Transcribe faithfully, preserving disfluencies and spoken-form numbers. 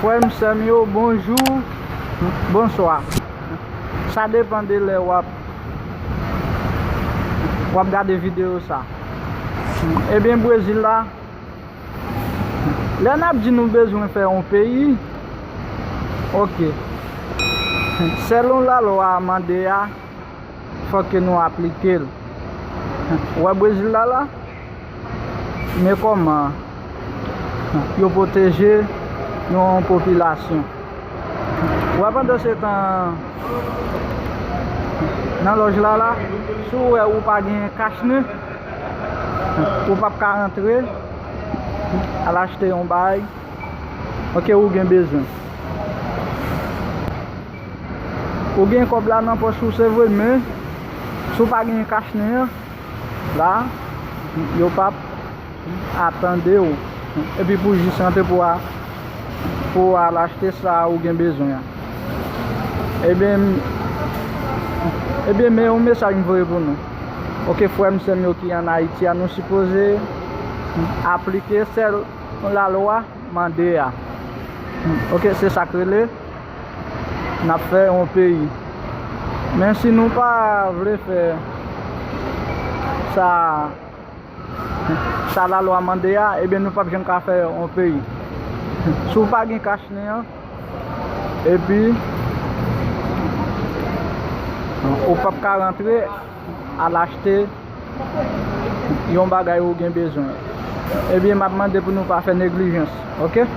Frè m, sè m yo, bonjou, bonswa. Sa depann de lè w ap, w ap gade videyo sa. Ebyen, Brezil la, lè n ap di nou bezwen fè yon peyi, oke. Sèlon lalwa a mande a, fòk ke nou aplike l. Ou wè Brezil la la? Men kòman yo pwoteje yon popilasyon. Ou wè, pandan se tan, nan lòj la la, si w wè ou pa gen kach nen, ou p ap ka rantre al achte yon bagay, oke, ou gen bezwen. Ou gen kòb la nan pòch ou, se vre, men si w pa gen kach nen an, la, yo p ap atande w. Epi pou jis rantre pou a, pou al achte sa ou gen bezwen an. Ebyen, ebyen, men yon mesaj m voye pou nou. Oke, frè m, sè m yo ki ann Ayiti a, nou sipoze aplike sèl lalwa mande a. Oke, se sa k rele n ap fè yon peyi. Men si nou pa vle fè sa, sa lalwa mande a, ebyen nou p ap janm ka fè yon peyi. Si w pa gen kach nen an, epi ou p ap ka rantre al achte yon bagay ou gen bezwen. Ebyen, m ap mande pou nou pa fè neglijans, oke?